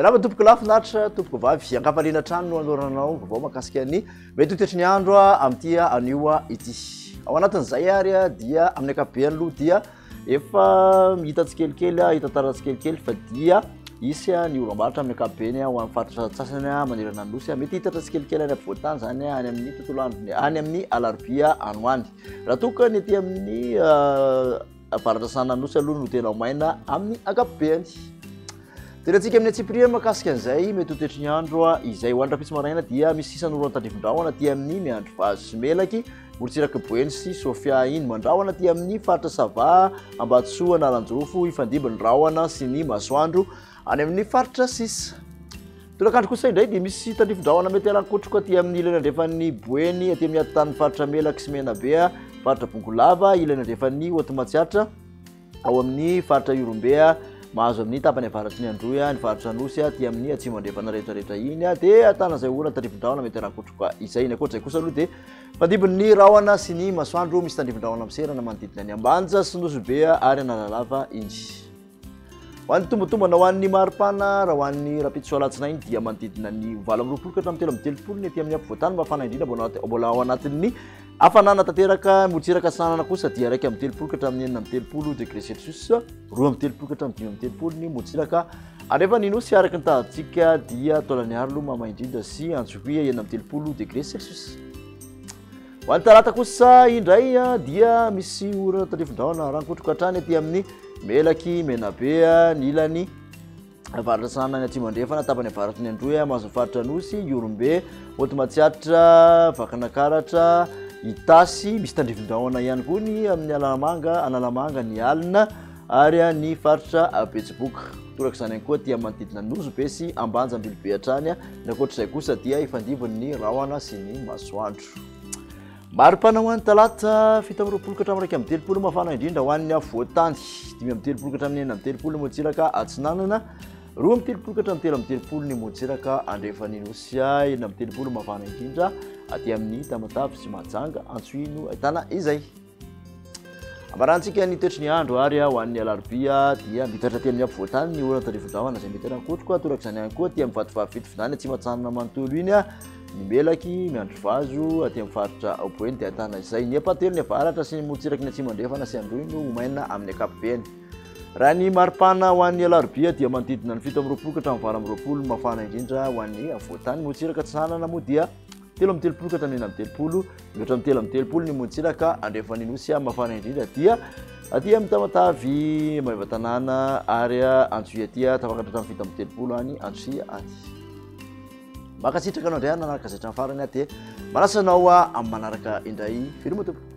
Miarahaba tompoko lahy finaritra tompoko vavy, ankafaliana hatrany no anoloranao vaovao mahakasika ny mety ho toetry ny andro amin'ity anio ity. Ao anatin'izay ary dia amin'ny ankapobeny aloha dia efa hita tsikelikely, hita tara tsikelikely fa dia hisy ny oram-baratra amin'ny ankapobeny ho an'ny faritra sasantsasany manerana ny nosy. Mety hitatra tsikelikely any ampovoan-tany izany any amin'ny tontolo andro, any amin'ny alarobia any ho any. Raha toa ka ny aty amin'ny Avaratra Sahanan'Anosy aloha no tena maina amin'ny ankapobeny. Jerentsika amin'ny antsipiriany mahakasika an'izay mety ho toetry ny andro izay ho an'ny rahampitso maraina dia misy sisan'orana tandrifin-drahona aty amin'ny Miandrivazo sy Melaky, morontsirak'i Boeny sy Sofia iny. Mandrahona aty amin'ny faritra Sava, Ambatosoa, Analanjirofo, hifandimby ny rahona sy ny masoandro any amin'ny faritra sisa. Tolakandro kosa indray dia misy tandrifin-drahona mety halan-kotroka aty amin'ny ilany andrefan'ny Boeny, aty amin'ny atitan'ny faritra Melaky sy Menabe, faritra Bongolava, ilany andrefan'ny Haute Matsiatra, ao amin'ny faritra Ihorombe, mahazo amin'ny tapany avaratry ny Androy, ny faritra Anosy, aty amin'ny atsimo andrefana rehetrarehetra iny, dia ahitana izay orana tandrifin-drahona mety halan-kotroka izay. Ny ankoatra izay kosa aloha dia fandibin'ny rahona sy ny masoandro, misy tandrifin-drahona miserana manodidina ny Ambanja sy Nosy Be ary Analalava iny. Ho an'ny tombatombana ho an'ny maripana raha ho an'ny rahampitso alatsinainy dia manodidina ny 28 ka hatramin'ny 33 ny aty amin'ny afovoantany mafana indrindra mbola ao anatin'ny hafanana tanteraka morontsiraka atsinanana kosa dia 31 ka hatramin'ny 36 degré celsius 32 ka hatramin'ny 35 ny morontsiraka andrefan'ny nosy araka ny tahaditsika dia Taolagnaro aloha mamay indrindra sy Antsohihy 36 degré celsius. Ho an'ny talata kosa indray dia misy orana tandrifin-drahona rankotroka hatrany aty amin'ny Melaky, Menabe, ny ilany avaratra atsinanana ny atsimo andrefana, tapany avaratry ny Androy, mahazo ny faritra Anosy, Ihorombe, Haute Matsiatra, Vakinakaratra, Itasy, misy tandrifin-drahona ihany koa ny amin'ny Analamanga, Analamanga ny alina ary ny faritra Betsiboka. Torak'izany ihany koa aty amin'ny manodidina Nosy Be sy Ambanja Ambilobe hatrany. Ny ankoatr'izay kosa dia ifandibon'ny rahona sy ny masoandro. Maripana ho an'ny talata 27 ka hatramin'ny 31 mafana indrindra ho an'ny afovoan-tany, 35 ka hatramin'ny 36 morontsiraka atsinanana, 32 ka hatramin'ny 33 ny morontsiraka andrefan'ny Nosy, 36 mafana indrindra aty amin'ny Tamatave sy Mahajanga, Antsohihy no ahitana izay. Ambarantsika ny toetry ny andro ary ho an'ny alarobia dia mitatra aty amin'ny afovoan-tany ny orana tandrifin-drahona izay mety hanan-kotroka, torak'izany ihany koa aty amin'ny Vatovavy Fitovinany Atsimo Atsinanana manontolo iny, ny Melaky, Miandrivazo, aty amin'ny faritra Boeny dia ahitana izay. Ny ampahatelony avaratra sy ny morontsiraky ny Atsimo Andrefana sy Androy no ho maina amin'ny ankapobeny. Raha ny maripana ho an'ny alarobia dia manodidina ny 27 ka hatramin'ny 28 mafana indrindra ho an'ny afovoan-tany. Morontsiraka Atsinanana moa dia 33 ka hatramin'ny 36, mihoatra amin'ny 33 ny morontsiraka andrefan'ny Nosy mafana indrindra dia aty amin'ny Tamatavy, Maevatanàna ary Antsohihy aty tafakatra hatramin'ny 37 any Antsohihy any. Mankasitraka anao indray nanaraka izay hatramin'ny farany aho dia manasa anao amin'ny manaraka indray. Veloma tompoko.